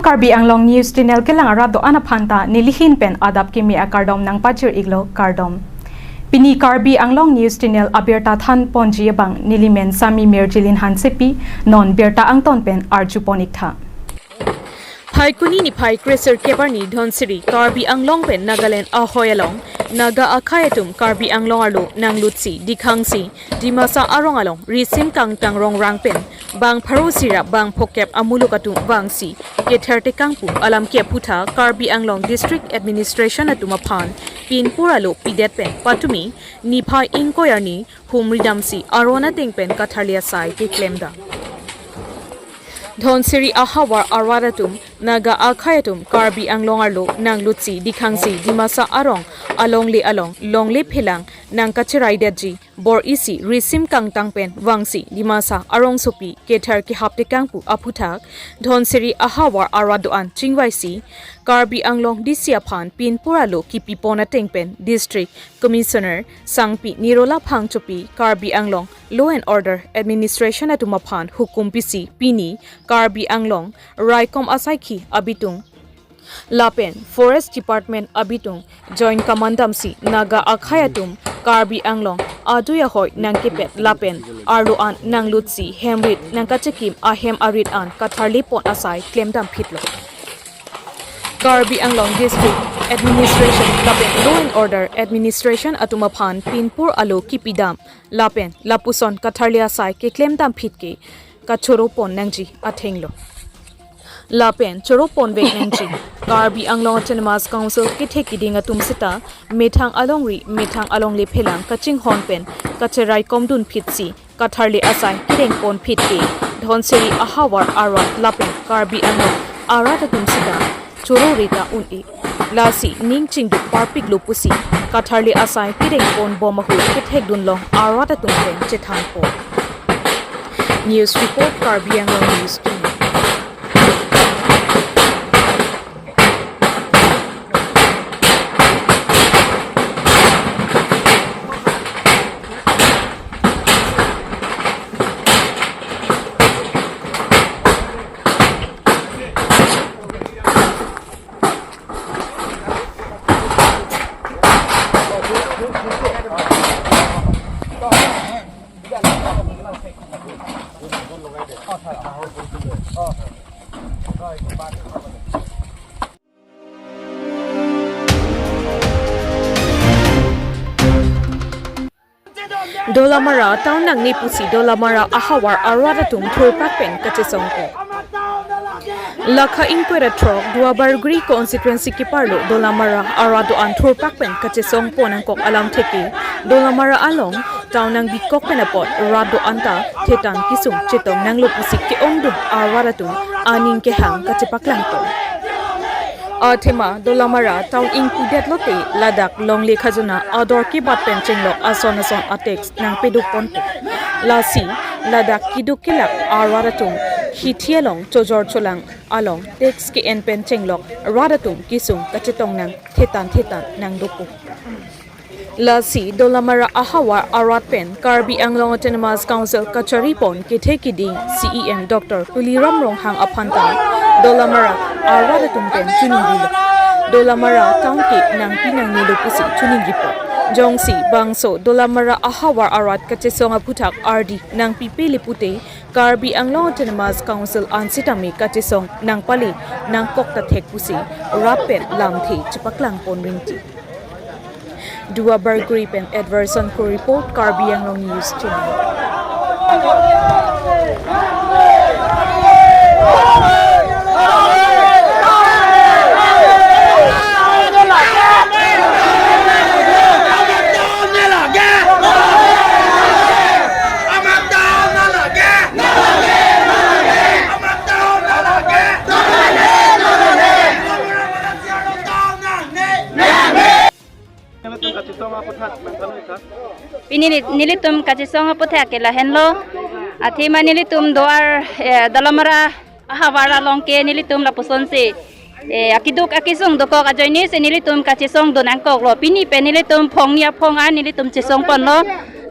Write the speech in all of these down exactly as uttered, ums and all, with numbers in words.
Karbi Anglong News Channel kelang arat do-an aphan ta nelihin pen adap kimi akardom nangpajir-iklo, kardom. Pini Karbi Anglong News Channel abirta thanponji abang nelimen Sami Mirjilin Hansepi, non birta angton pen arjupon-iktha. Phaikuni niphai kresirkep arni Dhansiri, Karbi Anglong pen Nagaland ahoi along Naga akhei atum Karbi Anglong arlo nanglutsi dikhangsi Dimasa arong along risim kangtang rongrang pen bang pharo isi ra bang phokep amuluk atum vangsi kether tekang pu alam ke aphuthak Karbi Anglong District Administration atum aphan pinpur alo pidet pen patumi niphai ingkoi arni humri damsi aron ateng pen katharli asai keklemdam. Dhansiri ahavar arat atum, Naga akhei atum Karbi Anglong arlo nanglutsi dikhangsi Dimasa arong alongle along longle phelang nangkacheraidetji bor isi risim kangtang pen vangsi Dimasa arongsopi kether kehap tekang pu aphuthak Dhansiri ahavar arat do-an chingvaisi Karbi Anglong D C aphan pinpur alo kipipon ateng pen District Commissioner Sangpi Nirola Phangchopi, Karbi Anglong Law and Order Administration atum aphan hukum pisi pini Karbi Anglong raikom asaikhi abitung lapen Forest Department abitung joint command damsi Naga akhei atum Karbi Anglong adui ahoi nangkepet lapen arlo an nanglutsi hemrit nangkachekim ahem arit an katharlipon asai klemdam phitlo. Karbi Anglong District Administration lapen Law and Order Administration atum aphan pinpur alo kipidam lapen lapuson katharli asai keklemdam phit ke kachoropon nangji athenglo. Lapen choropon vek nangji Karbi Anglong Autonomous Council kethe kiding atum seta methang alongri methang alongle phelang kachinghon pen kacheraikomdun phitsi katharli asai kerengpon phit ke Dhansiri ahavar arat lapen Karbi Anglong arat atum seta choro rita un-e. Lasi ning chingduk parpiklo pusi katharli asai kerengpon bom ahut kethekdun long arat atum pen chethanpon. News report, Karbi Anglong News Channel. Dolamara town nangne pusi Dolamara ahavar arat atum thurpak pen kachesongpo. Lakha ingkoi ra throk Duarbagori constituency keparlo Dolamara arat do-an thurpak pen kachesongpo nangkok alam theke Dolamara along town nangbikok pen apot rat do-an ta thetan kesung chetong nanglo pusi ke-ongdung arat atum aning kehang kachepaklangpo. Athema Dolamara town ingpudet lote ladak longle khajona ador kebat pen chenglok ason ason a-tax nangpedukponpo. Lasi ladak keduk kelak arat atum hithi along chojor cholang along tax ke-en pen chenglok rat atum kesung kachetong nang thetan thetan nangdopo. Lasi Dolamara ahavar arat pen Karbi Anglong Autonomous Council kacharipon kethe kiding C E M Doctor Tuliram Ronghang aphan ta Dolamara arat atum pen chiningrilo. Dolamara town ke nangpi nangnelo pusi chiningripo. Jongsi bangso Dolamara ahavar arat kachesong aphuthak ardi nangpipe le pute Karbi Anglong Autonomous Council an sitame kachesong nangpale nangkok ta thek pusi rat pen lamthe chepaklangpon rinti. Duarbagori pen Edwardson Kro report, Karbi Anglong News Channel. Nelitum kachesong aphuthak nangkangni tha. Pini ni-, nelitum kachesong aphuthak ke lahenlo. Athema nelitum Duar, eh, Dolamara ahavar along ke nelitum lapusonsi, eh, akeduk akesung dokok ajoinesi nelitum kachesong do nangkoklo. Pini pen nelitum phongni aphong an nelitum chesongponlo.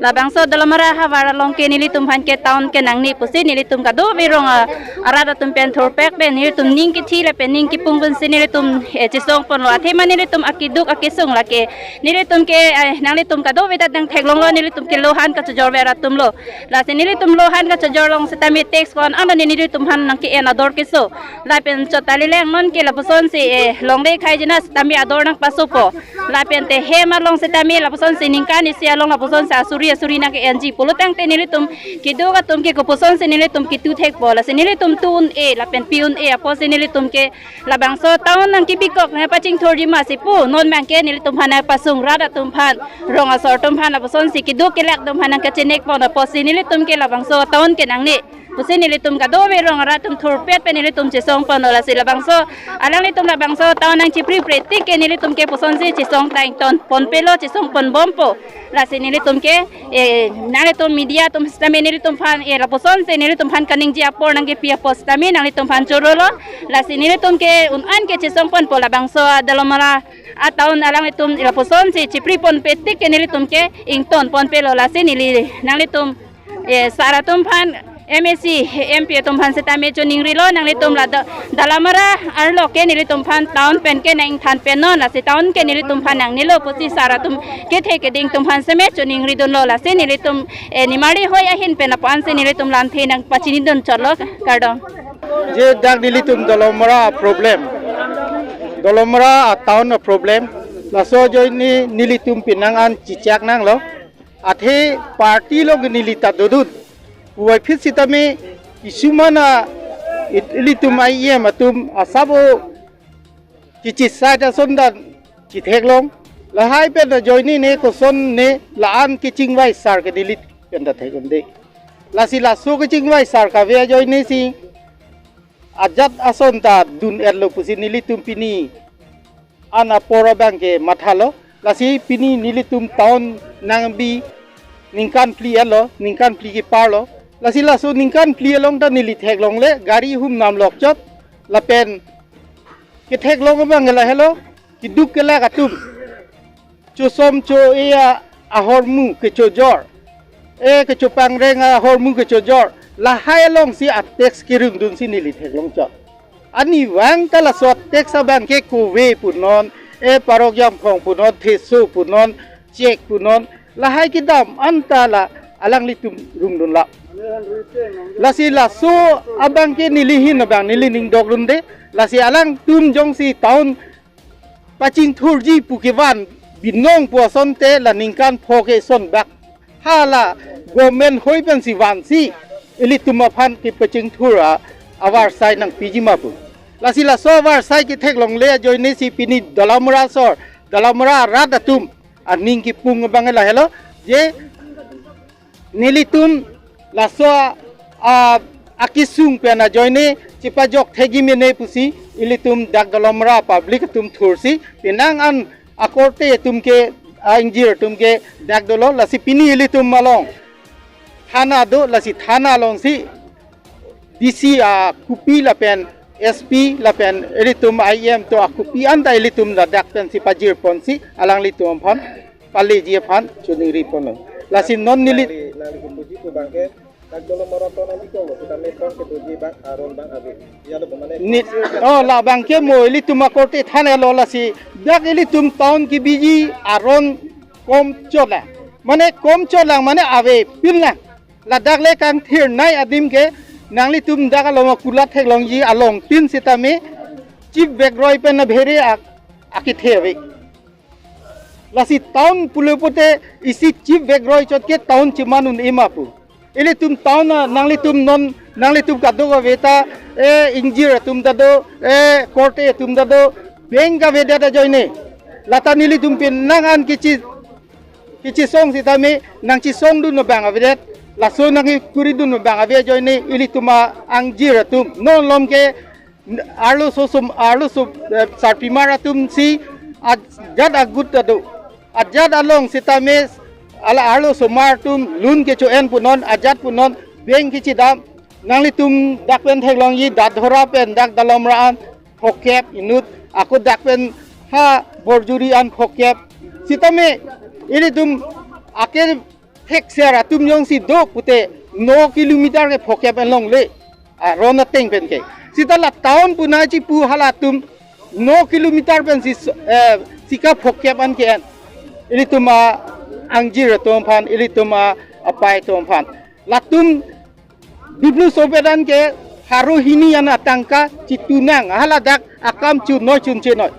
Labangso Dolamara ahavar along ke nelitum aphan ke town ke nangne pusi nelitum kadokave rong a-, arat atum pen thurpek pen nelitum ning kithi lapen ning kipung pensi nelitum, eh, chesongponlo. Athema nelitum akeduk akesung lake nelitum ke, eh, nanglitum kadokave ta nangtheklonglo, nelitum ke lohan kachojor ver atumlo. Lasi nelitum lohan kachojor along setame tax ko-an an nelitum aphan nangke-en ador keso. Lapen chot kali lang non ke lapusonsi, eh, longle khai jena setame ador nangpasopo. Lapen te hem along setame lapusonsi ningkan isi along lapusonsi asuri asuri nangke-enji pulotangte nelitum keduk atum ke kopusonsi nelitum ketu thekpo. Lasi nelitum tu un-e lapen pi un-e apotsi nelitum ke labangso town nangkebikok nangpachingthurji ma si pu. Non abang ke nelitum aphan nangpasung rat atum aphan, rong asor atum aphan lapusonsi keduk kelak atum aphan nangkachinekpon apotsi nelitum ke labangso town ke nangne pusi nelitum kadokave rong arat atum thurpet pen nelitum chesongponlo. Lasi labangso alanglitum labangso town nangchipripre tik ke nelitum ke pusonsi chesong ta ingtonponpelo, chesongponbompo. Lasi nelitum ke, eh, nanglitum media atum setame nelitum aphan, eh, lapusonsi nelitum aphan kaningje apor nangkepi apot setame nanglitum aphan chorolo. Lasi nelitum ke un-an ke chesongponpo labangso Dolamara a-town alanglitum lapusonsi chipriponpe tik ke nelitum ke ingtonponpelo. Lasi neli nanglitum, eh, sar atum aphan, M A C, M P atum aphan setame choningrilo, nanglitum la Do-, Dolamara arlo ke nelitum aphan town pen ke nangthan pen non, lasi town ke nelitum aphan nangnelo pusi sar atum kethe keding atum aphan setame choningridunlo. Lasi nelitum, eh, nimarli hoi ahin pen lapu-ansi nelitum lamthe nangpachinidun chotlo, kardom. Je dak nelitum Dolamara problem, Dolamara a-town a-problem, laso ajoine nelitum penang an chechak nanglo. Athe party along neli ta dodun. Puvoiphit setame kisuman a it-, ilitum I E M atum asabo kechesai ason ta chetheklong. Lahai pen ajoine ne koson ne la-an kechingvai sar ke neli pen ta thek-un-e. Lasi laso kechingvai sar kave ajoine si ajat ason ta dun-etlo pusi nelitum pini an apor abang ke mathalo. Lasi pini nelitum town nangbi ningkan phli-etlo, ningkan phli keparlo. Lasi laso ningkan phli along ta neli theklongle gari humnam lokchot. Lapen ketheklong abang ke lahelo, keduk kelak atum chosom cho-e a ahormu kechojor, eh, kechopangreng ahormu kechojor, lahai alongsi a-tax kerungdunsi neli theklongchot. Arnivang ta laso a-tax abang ke kove punon, eh, parok jamkhong punon, theso punon, chek punon, lahai kedam an ta la alanglitum rungdunlo. Lasi laso abang ke neli ahin abang neli ning dokdunde. Lasi alangtum jongsi town pachingthurji pu kevan binong pu asonte la ningkan pho ke eson bak hala government hoi pensi vansi ilitum aphan kepachingthur a avarsai nangpiji ma pu. Lasi laso avarsai ketheklongle ajoine si pini Dolamara asor, Dolamara arat atum aning kipung abang lahelo, je nelitum laso a, a, akesung pen ajoine chepajok thekji mene pusi ilitum dak Dolamara public atum thursi penang an akorte atum ke, a-ingjir atum ke dak dolo. Lasi pini ilitum along thana do, lasi thana alongsi D C a-copy lapen S P lapen ilitum I E M atum a-copy an ta ilitum ladak pensi pajirponsi alanglitum aphan paleji aphan choningriponlo. Lasi non neli nangli, nangli kepuji pu abang ke dak Dolamara town nangli kolo kita metron kedoji abang aron abang ave. Ya lo mane ni, oh, labang ke mo ilitum akorte than-etlo. Lasi dak ilitum town kebiji aron komchot lang. Mane komchot lang mane avepin lang. Ladak le kangthirnei adim ke nanglitum dak along kulat theklongji along tin setame chip vekroi pen abhere ak-, akethe ave. Lasi town pulo pute isi chip vekroi chot ke town cheman un-e ma pu. Ilitum town a nanglitum non nanglitum kadokave ta, eh, ingjir atum ta do, eh, korte atum ta do, bank kavedet ajoine. Lata nelitum penang an kechi kechesong setame nangchesongdun abang avedet, laso nangkekuridun abang ave ajoine ilitum a-ingjir atum. Non malom ke arloso som-, arloso, eh, sarpimar atumsi ajat agut ta do. Ajat along setame hala arlosomar atum loan kecho-en punon, ajat punon, bank kechedam, nanglitum dak pen theklongji Dadhora pen dak Dolamara an phokep inut, ako dak pen ha Borjuri an phokep. Setame ilitum ake thekser atum jongsi do pute no kilometer ke phokep an longle. Aron ateng pen ke. Seta la town puna chipu halatum no kilometer pen si, eh, sika phokep an ke an. Ilitum a-angjir atum aphan, ilitum a-apai atum aphan. Latum Diplu sopet an ke pharo hini an atangka chitunang, haladak akam chunoi chunche noi.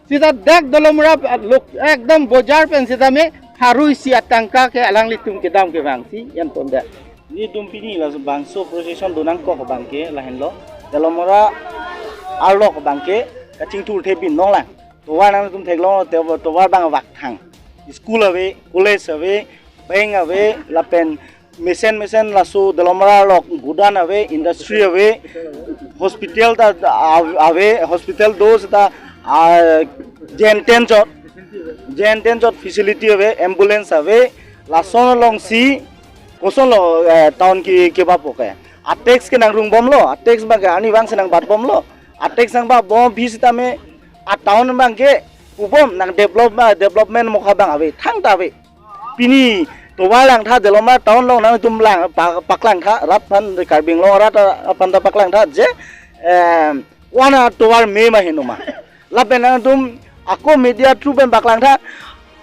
Seta dak Dolamara lok ekdom bojar pen seta me pharo isi atangka ke alanglitum kedam kevang si an pondet. Nelitum pini labangso procession donangkok abang ke lahenlo. Dolamara arlok abang ke kachingthur thepin nonglang. Tovar nangtum theklong, tovar, tovar abang vakthang. School ave, college ave, bank ave, lapen mesen mesen laso Dolamara arlok godown ave, industry ave, hospital ta av-, ave, hospital do seta, ah, jen ten chot, jen ten chot facility ave, ambulance ave, lason alongsi kosonlo, eh, town ke, kebap ke. A-tax ke nangrung bomlo, a-tax abang ke arnivang si nangbat bomlo, a-tax nangbat bom aphi seta me a-town abang ke pu bom nang develop, ah, development mokha abang ave, thangta ave. Pini tovar langtha, Dolamara town along nangtum lang pa-, paklangtha, rat aphan, Karbi Anglong arat aphan ta paklangtha je, em, one atovar me ma henoma. Lapen nangtum ako media through pen paklangtha,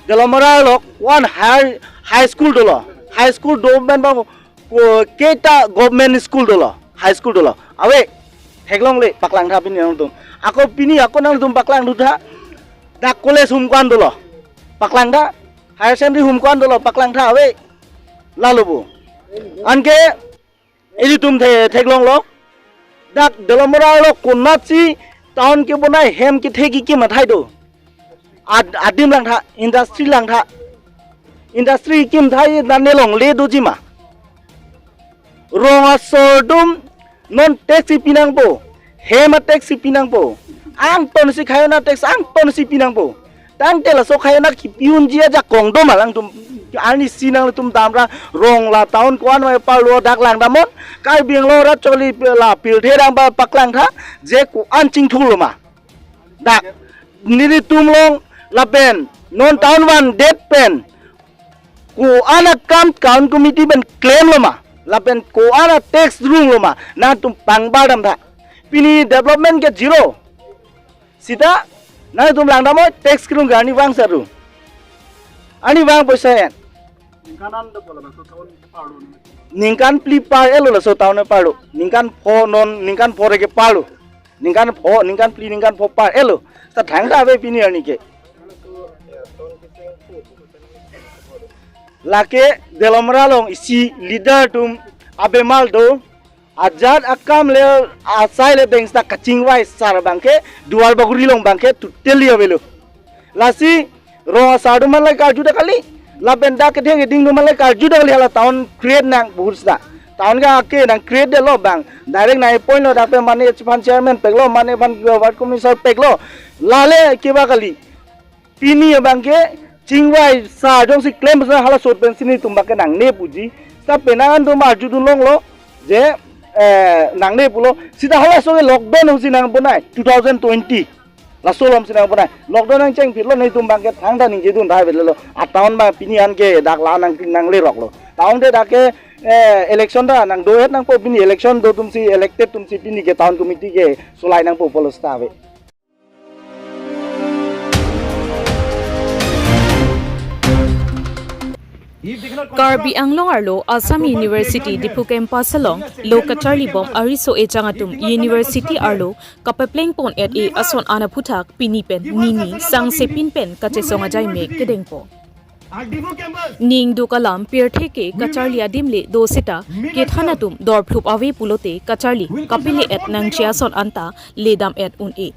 Dolamara arlok one high, high school dolo. High school do pen ba ko keita government school dolo, high school dolo. Ave, theklongle paklangtha pini nangtum. Ako pini ako nangtum paklangtha, dak college hum ko-an dolo, paklangtha. Higher secondary hum ko-an dolo, paklangtha ave. Lalo bo. Anke ilitum the-, theklonglo. Dak Dolamara arlok konatsi town kebonai, hem kethe kekim athai do. Ad-, adim langtha, industry langtha. Industry kekim athai nane longle dojima. Rong asor atum non tax si pinangpo, hem a-tax si pinangpo, angton si khayona tax, angton si pinangpo. Tangte laso khayona kipi unji ajakong do ma nangtum, arnisi nangtum damra rong la town ko-an ma parlo dak langdamnon, Karbi Anglong arat choli la pirthe dang ba paklangtha, je ko-an chingthurlo ma. Dak nelitum along lapen non town vandet pen ko-an akam town committee pen klemlo ma, lapen ko-an a-tax runglo ma, nangtum pangbar damtha. Pini development ke zero. Seta nangtum langdamnon tax kerung ke arnivang si arung. Arnivang poisa en. Ningkan an do bola laso town parlo ni. Ningkan phli par-etlo laso town parlo. Ningkan pho non, ningkan pho re ke parlo. Ningkan pho, ningkan phli, ningkan pho par-etlo. Seta thangta ave pini arni ke. Lake Dolamara along isi leader atum abemar do. Ajat akam le asai le beng seta kachingvai sar abang ke, Duarbagori along abang ke totally avelo. Lasi rong asar atum aphan le karjudak kali, lapen dak ketheng keding atum aphan le karjudak kali, hala town create nang bahut seta. Town ke ake nang create detlo abang. Direct nang appoint lo, dak pen mane aphan chairman peklo, mane aphan ward commissioner peklo. Lale keba kali. Pini abang ke chingvai sar jongsi klem seta halaso pensi nelitum abang ke nangne puji. Seta penang atum arjudun longlo je, eh, nangne pulo. Seta halaso ke lockdown ahut si nangbonai two thousand twenty. Laso alom si nangbonai. Lockdown nangchengphitlo, nelitum abang ke thangta ningjedun rai avelo. A-town abang pini an ke dak la nang, nangleroklo. Town te dak ke, eh, election ta nangdo-et nangpo, pini election do atumsi, elected atumsi pini ke town committee ke solai nangpo pulo seta ave. Karbi Anglong arlo Assam University Diphu campus along lo kacharli bom ariso ejang atum university arlo kapapleng pon-et-e ason an aphuthak pini pen nini sangse pin pen kachesong ajai mek kedengpo. Ning duk alam pirthe ke kacharli adim le do seta kethan atum dorphlup ave pulote kacharli kapele-et nangji ason anta ledam-et un-e.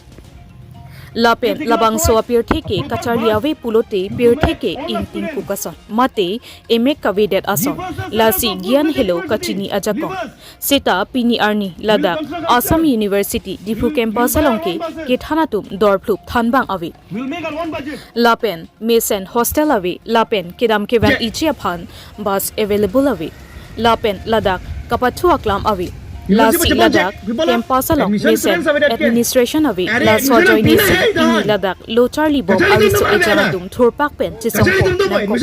Lapen labangso apirthe ke kacharli ave pulote pirthe ke ingting pu kason mate emek kavedet ason, lasi gyan helo kachini ajakong. Seta pini arni ladak Assam University Diphu campus along ke kethan atum dorphlup thanbang ave. Lapen mesen hostel ave, lapen kedam kevang iji aphan bus available ave. Lapen ladak kapathu aklam ave. Lasi ladak campus along mesen administration ave. Laso ajoine si pini ladak lo charli bom ariso ejang atum thurpak pen chesongpo nangkok.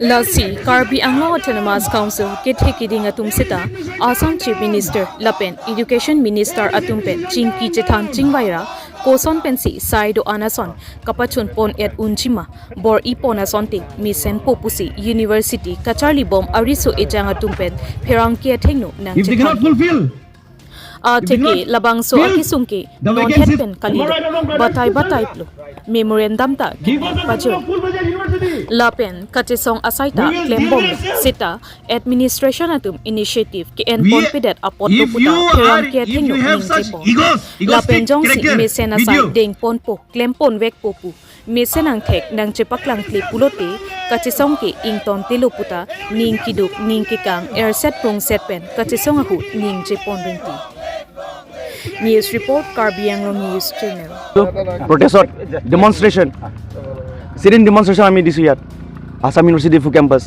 Lasi Karbi Anglong Autonomous Council kethe keding atum seta Assam Chief Minister lapen Education Minister atum pen chingki chethan chingvaira koson pensi sai do-an ason kapachun pon et unjima bor-i pon asonte mesenpo pusi university kacharlibom ariso ejang atum pen pherangke athengno nang If they cannot chepon. Fulfill, atheke labangso akesung ke non het pen kali batai batai plo memorandum ta kepajor. Lapen kachesong asai ta klembom seta administration atum initiative ke-en ponpedet apot lo puta pherangke athengno ningjepo. Lapen jongsi mesen asai dengponpo klempon vekpo pu mesen angthek nang chepaklangkle pulote kachesong ke ingtontelo puta ning keduk ning kekang erset prongset pen kachesong ahut ningjepon ringti. News report, Karbi Anglong News Channel. Protest, demonstration, sit-in demonstration আমি দিছো ইয়াত আছাম ইউনিভাৰ্চিটি ডিফু কেম্পাছ।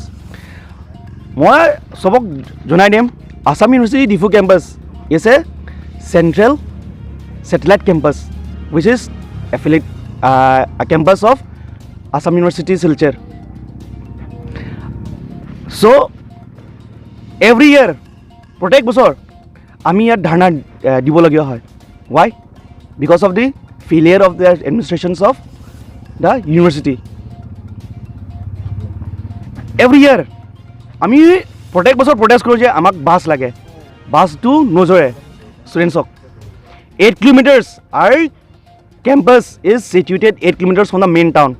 মই সবক জনাই দিম, Assam University Diphu campus is a central satellite campus which is affiliate, uh, a campus of Assam University Silchar. So every year, প্ৰত্যেক বছৰ আমি ইয়াত ধৰ্ণা, আহ, দিবলগীয়া হয়। Why? Because of the failure of the administrations of the university. Every year আমি প্ৰত্যেক বছৰ প্ৰটেষ্ট কৰোঁ যে আমাক বাছ লাগে, বাছটো নোজোৰে ষ্টুডেণ্টছক। Eight kilometers, our campus is situated eight kilometers from the main town.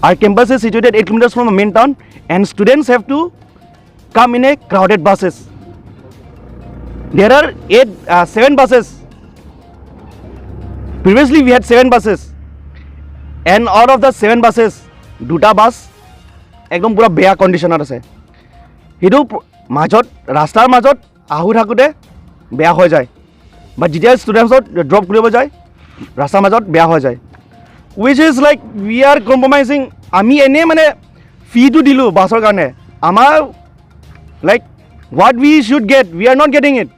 Our campus is situated eight kilometers from the main town, and students have to come in a crowded buses. There are eight, uh, seven buses. Previously, we had seven buses, and out of the seven buses, দুটা বাছ একদম পুৰা বেয়া কণ্ডিশ্যনত আছে। সেইটো প্ৰ-, মাজত, ৰাস্তাৰ মাজত আহু থাকোঁতে বেয়া হৈ যায়। বাট যেতিয়া ষ্টুডেণ্টছত ড্ৰপ কৰিব যায়, ৰাস্তাৰ মাজত বেয়া হৈ যায়। Which is like we are compromising. আমি এনেই মানে ফিটো দিলোঁ বাছৰ কাৰণে, আমাৰ, like, what we should get, we are not getting it.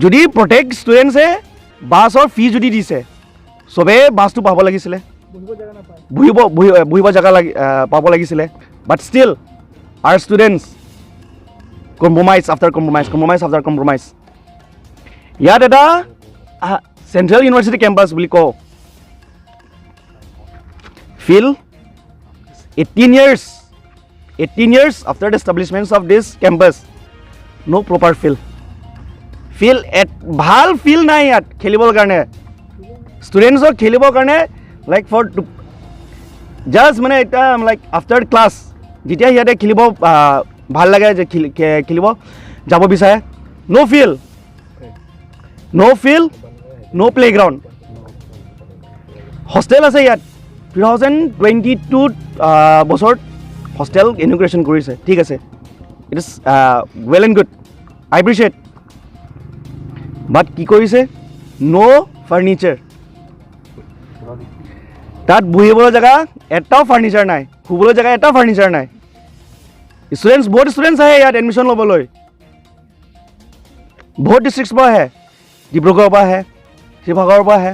যদি প্ৰত্যেক ষ্টুডেণ্টছে বাছৰ ফি যদি দিছে, চবে বাছটো পাব লাগিছিলে, বহিব, বহি-, বহিব জেগা লাগি-, আহ, পাব লাগিছিলে। But still, our students compromise after compromise, compromise after compromise. ইয়াত এটা, আহ, চেণ্ট্ৰেল ইউনিভাৰ্চিটি কেম্পাছ বুলি কওঁ, field, eighteen years, eighteen years after the establishment of this campus, no proper field. Field at-, ভাল ফিল্ড নাই ইয়াত খেলিবৰ কাৰণে, ষ্টুডেণ্টছক খেলিবৰ কাৰণে, like, for to, just মানে এটা, like, after class যেতিয়া সিহঁতে খেলিব, আহ, ভাল লাগে যে খেলি-, খে-, খেলিব যাব বিচাৰে, no field, no field, no playground. Hostel আছে ইয়াত, টু থাউজেণ্ড টুৱেণ্টি টুত, আহ, বছৰত হোষ্টেল ইনগ্ৰেশ্যন কৰিছে, ঠিক আছে, it is, আহ, well and good, I appreciate. But কি কৰিছে? No furniture. তাত বহিবলৈ জেগা এটাও ফাৰ্ণিচাৰ নাই, শুবলৈ জেগা এটাও ফাৰ্ণিচাৰ নাই। ষ্টুডেণ্টছ, বহুত ষ্টুডেণ্টছ আহে ইয়াত এডমিশ্যন ল'বলৈ, বহুত ডিষ্ট্ৰিক্টছৰ পৰা আহে, ডিব্ৰুগড়ৰ পৰা আহে, শিৱসাগৰৰ পৰা আহে,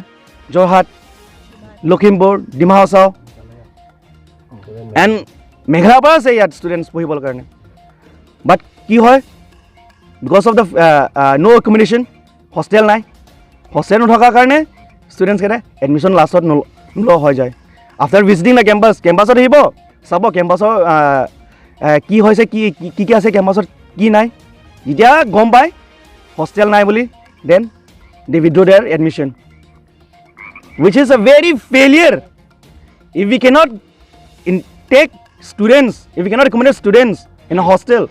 যোৰহাট, লখিমপুৰ, ডিমা হাছাও, এণ্ড মেঘালয়ৰ পৰা আছে ইয়াত ষ্টুডেণ্টছ পঢ়িবৰ কাৰণে। বাট কি হয়? Because of the, uh, uh, no accommodation, hostel নাই, হোষ্টেল নথকাৰ কাৰণে ষ্টুডেণ্টছকেইটা এডমিশ্যন লাষ্টত নল-, নোলোৱা হৈ যায়। After visiting the campus, কেম্পাছত আহিব, চাব কেম্পাছৰ, আহ, আহ, কি হৈছে, কি, কি, কি কি আছে কেম্পাছত, কি নাই। যেতিয়া গম পায় হোষ্টেল নাই বুলি, then they withdraw their admission, which is a very failure. If we cannot in-, take students, if we cannot accommodate students in a hostel,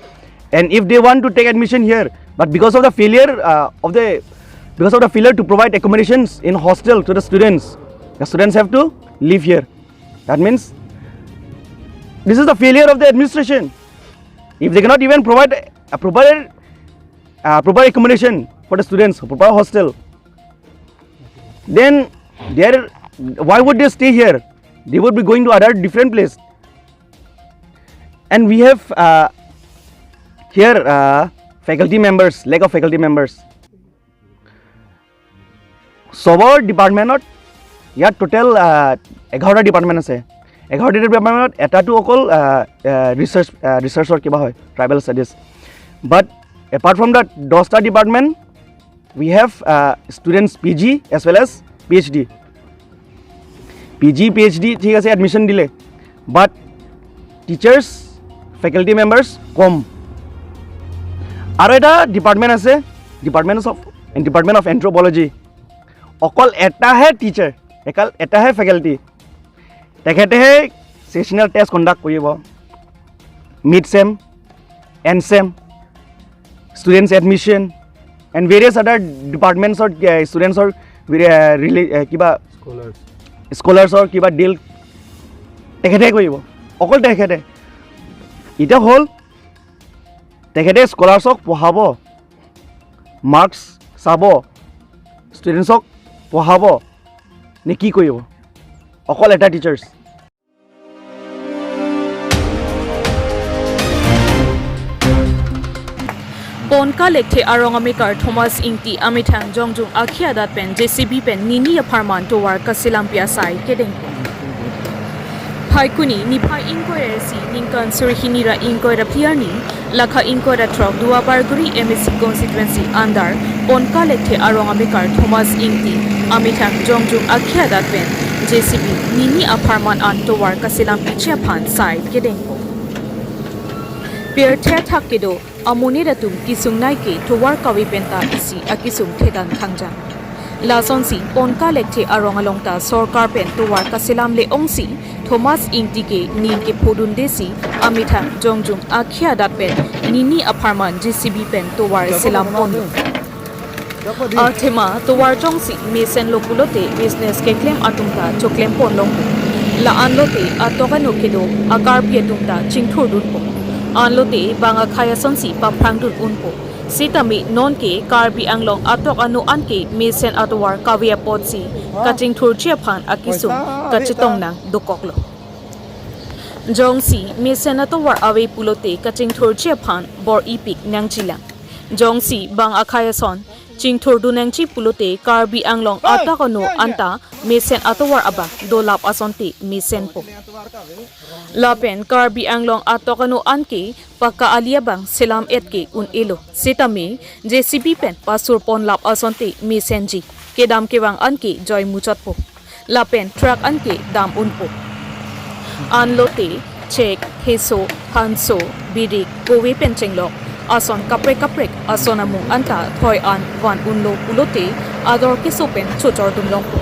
and if they want to take admission here, but because of the failure, uh, of the, because of the failure to provide accommodations in hostel to the students, the students have to live here. That means this is the failure of the administration. If they cannot even provide a proper, uh, proper accommodation for the students, proper hostel, then there, why would they stay here? They would be going to other different place. And we have, uh, here, uh, faculty members, lack of faculty members. চবৰ ডিপাৰ্টমেণ্টত ইয়াত টোটেল, আহ, এঘাৰটা ডিপাৰ্টমেণ্ট আছে। এঘাৰটা ডিপাৰ্টমেণ্টত এটাতো অকল ৰিচাৰ্চ ৰিচাৰ্চৰ কিবা হয়, tribal studies. But apart from that, দহটা department, we have students P G as well as P H D. P G P H D ঠিক আছে, এডমিশ্যন দিলে, বাট টিচাৰ্ছ, ফেকাল্টি মেম্বাৰ্ছ কম। আৰু এটা ডিপাৰ্টমেণ্ট আছে, department of department of anthropology. অকল এটাহে টিচাৰ, একাল এটাহে ফেকাল্টি। তেখেতেহে ছেচনেল টেষ্ট কণ্ডাক্ট কৰিব, mid sem, end sem, students admission, and various other ডিপাৰ্টমেণ্টছৰ ষ্টুডেণ্টছৰ ৰিলে কিবা স্কলাৰ্ছৰ কিবা ডিল তেখেতে কৰিব, অকল তেখেতে। এতিয়া হ'ল, তেখেতে স্কলাৰ্ছক পঢ়াব, মাৰ্কছ চাব, ষ্টুডেণ্টছক পঢ়াব নে কি কৰিব? অকল এটা teachers. Ponka Lekthe arong amekar Thomas Ingti amethang jongjung akhi adat pen J C B pen nini apharman tovar kaselam pi asai kedeng. Phaikuni niphai ingkoi ra isi ningkan suri hini ra ingkoi ra phli arni, lakha ingkoi ra throk Duar Bagori M A C constituency under Ponka Lekthe arong amekar Thomas Ingti amethang jongjung akhi adat pen J C B nini apharman an tovar kaselam piche aphan sai kedengpo. Pirthe athak kedo amonit atum kesung nai ke tovar kave penta isi akesung thetan thangjang. Lasonsi Ponka Lekthe arong along ta sorkar pen tovar kaselam le-ongsi Thomas Ingti ke ning kephodundesi amethang jongjung akhi adat pen nini apharman J C B pen tovar selam ponlo. Athema tovar jongsi mesenlo pulote business keklem atum ta choklem ponlongpo. La-an lote atok ano kedo a-Karbi atum ta chingthurdunpo. An lote bang akhei asonsi paphrangdun unpo. Sitame nonke Karbi Anglong atok ano anke mesen atovar kave apotsi kachingthurji aphan akesung kachetong nang dokoklo. Jongsi mesen atovar ave pulote kachingthurji aphan bor-ipik nangjilang. Jongsi bang akhei ason chingthurdun nangji pulote Karbi Anglong atok ano anta mesen atovar abang dolap asonte mesenpo. Lapen Karbi Anglong atok ano anke pakka ali abang selam et ke un-elo. Sitame J C B pen pasur ponlap asonte mesenji. Kedam kevang anke joi muchotpo. Lapen truck anke dam unpo. An lote chek, heso, hanso, birik, kove pen chenglok ason kaprek kaprek ason amung anta thoi an van unlo pulote ador keso pen chochordunlongpo.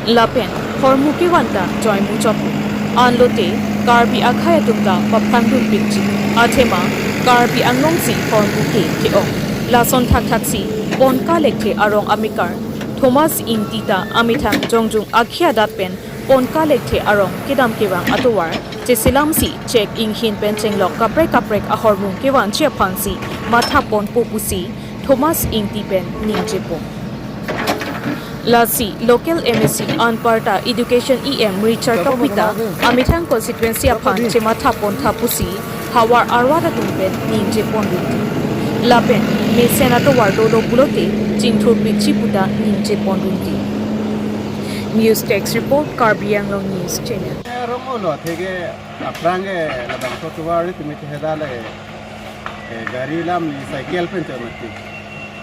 Lapen hormu kevan ta joi muchotpo. An lote Karbi akhei atum ta paphrangdunpikji. Athema Karbi Anglongsi hormu ke ke-ong. Lason thakthaksi Ponka Lekthe arong amekar Thomas Ingti ta amethang jongjung akhi adat pen Ponka Lekthe arong kedam kevang atovar cheselamsi chek inghin pen chenglok kaprek kaprek ahormu kevanji aphansi matha ponpo pusi Thomas Ingti pen ningjepon. Lasi local M A C anparta Education E M Richard Tokbi ta amethang constituency aphan chematha pontha pusi havar arvat atum pen ningjepondunde. Lapen mesen atovar dolo pulote chingthurpikji puta ningjepondunde. News Desk Report, Karbi Anglong News Channel. Rong olo thege aphrang ke labangso tovar ri tumi theda le, eh, gari lam ni cycle pen chot mati.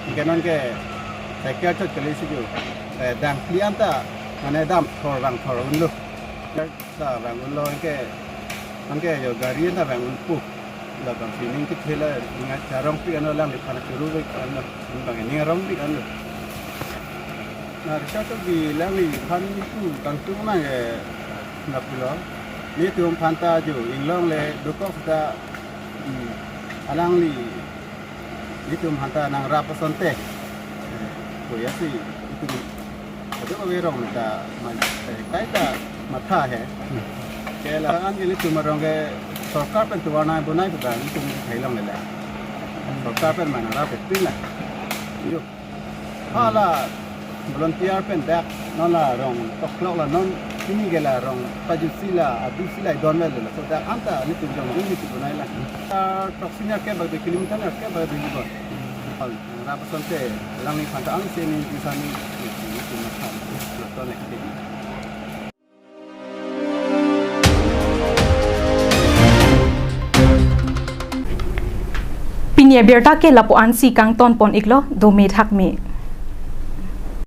Ingke non ke cycle chot kali si ju. Eh, dam phli anta mane dam thor bang thor unlo. Sa bang unlo ingke, ingke yo gari anta bang unpo. Labang sining kethela ninga charongpik anlo, langliphan churupik anlo. Bang ning arongpik anlo. Na Richard Tokbi langliphan tu kangtung nang, eh, na pulo. Netum aphanta ju inglong le dokok ta, hmm, alangli netum aphanta nangrap asonte. Eh, koya si netum adu averong ta man, eh, kaita matha he. Ke la-an ke netum arong ke sorkar pen tovar nai bonai pu ta netum theilongle. Sorkar pen man nangrap pin la. Yo. Hala volunteer pen dak non la rong toklok la non pini ke la rong pajusi la adusi la idon le la, so dak anta netum jong un netum bonai la. Tar tok senior ke bagi kilometer ke bagi bon. Hal rap asonte alangliphan ta ang seni insan ni netum makan. Netum makan. Abirta ke lapu-ansi kangton pon iklo, dome thakme.